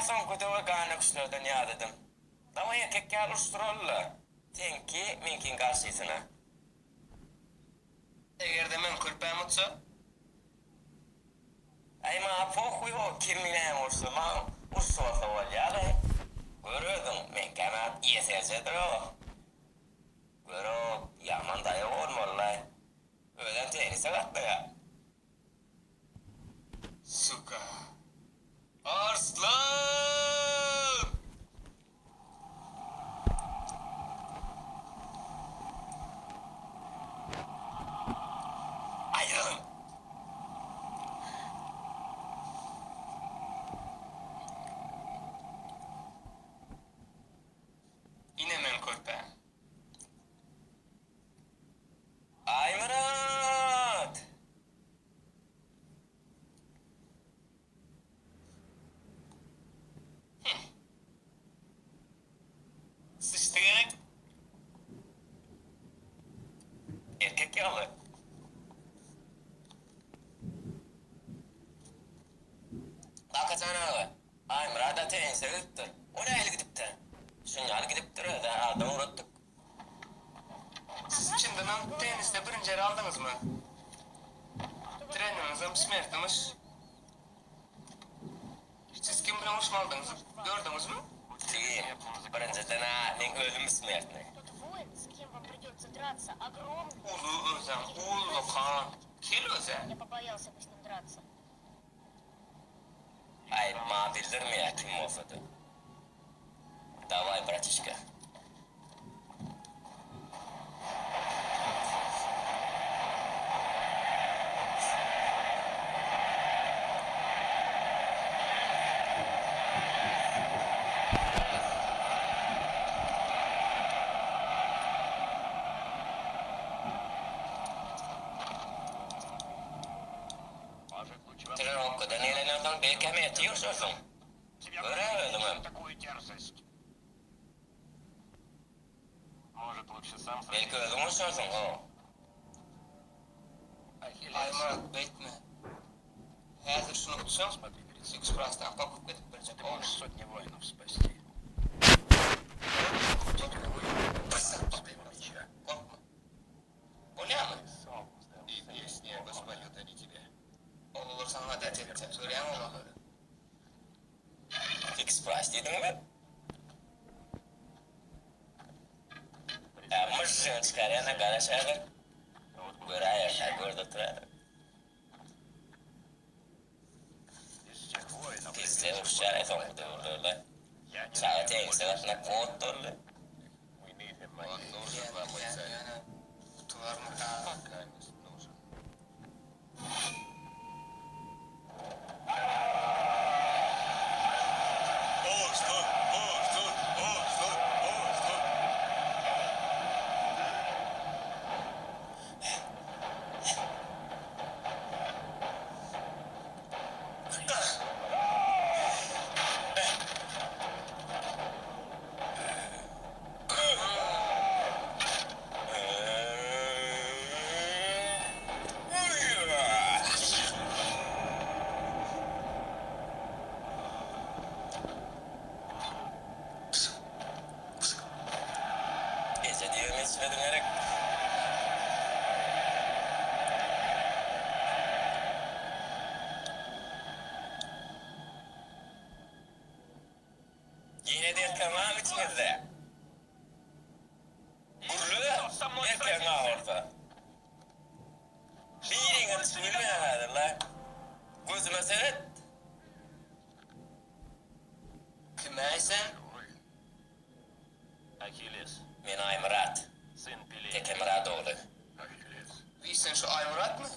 soňky döwür ganöküşlerden ýadadym. Dawaý erkek ýaly uruşdyraly-la. Seňki meňkiň garşysyna. Eger-de meň körpäm utsa? Aý maňa pohuý o kim näme ursa maň urşy bolsa bolýa-laý. Gör özüň, meňkäm at ýeserjedir-ow. Gör-ow, ýaman daýaw bolmaly-laý. Özem tennise gatnaýar. Suka. Arslan! Aýrylyň! Ine meň körpäm. Aýmyrat! Heh. Syçdy gerek. Erkek ýaly. Kakajan aga, Aýmyrat-a tenise gidipdir. O nähili gidipdir? Şunýaly gidipdir öz-ä, adam ugratdyk. Siz çyndanam tennisde birinji ýeri aldyňyzmy? Treneriňizem smertnymiş. Siz kim bilen uruşmalydygyňyzy gördüňizmi? Jigim, birinjiden-ä meň özüm smertnyý. Uly özem, ullakan. Kel özä. Aý, maňa bildirmeýär kim bolsa-da. Daway, bratişka. Trenirowkadan gelenden soň belkem ertir urşarsyň. Gör-ä özüňem. Belki özüň urşarsyň, ho. Aýmyrat, beýtme. Häzir şuny utsaň, Six-Price-dan gorkup gidip biljek oglan. Bir sappak gorkma. Bolýamy? Olar saňa dert etjek, görýäňmi olary? Fix price diýdiňmi? Ä myžžygyny çykarýana garaş häzir. Göräýersiň, görde otur häzir. Pisse uruşýar-aý soňky döwürlerde. Çaga tenise gatnap ot boldy. Bilýän, ýöne utularmyka? Eje diýibem eşitmedim gerek. Ýene dert tamam içiňizde. Gürle erkegiň agyrsa. Biriňiz gülmäň häzirle. Gözüme seret. Kimäý sen? Men Aýmyrat. Tekemyrat ogly. Wiý sen şu Aýmyratmy?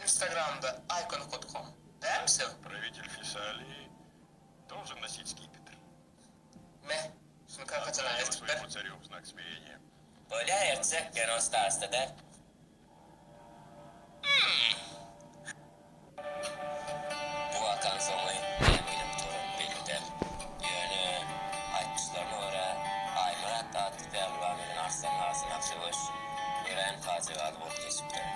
Instagramda aýkonokotkom dälmi sen? Meh, şuny kakajana eltip ber. Bolýa ertjek, ýöne ol starosta däl. Bu wakaň soňy näme bilen gutarar belli däl. Ýöne, aýtmyşlaryna görä, Aýmyrat atly pälwan bilen Arslanyň arasyndaky söweş örän pajygaly bolup geçipdir.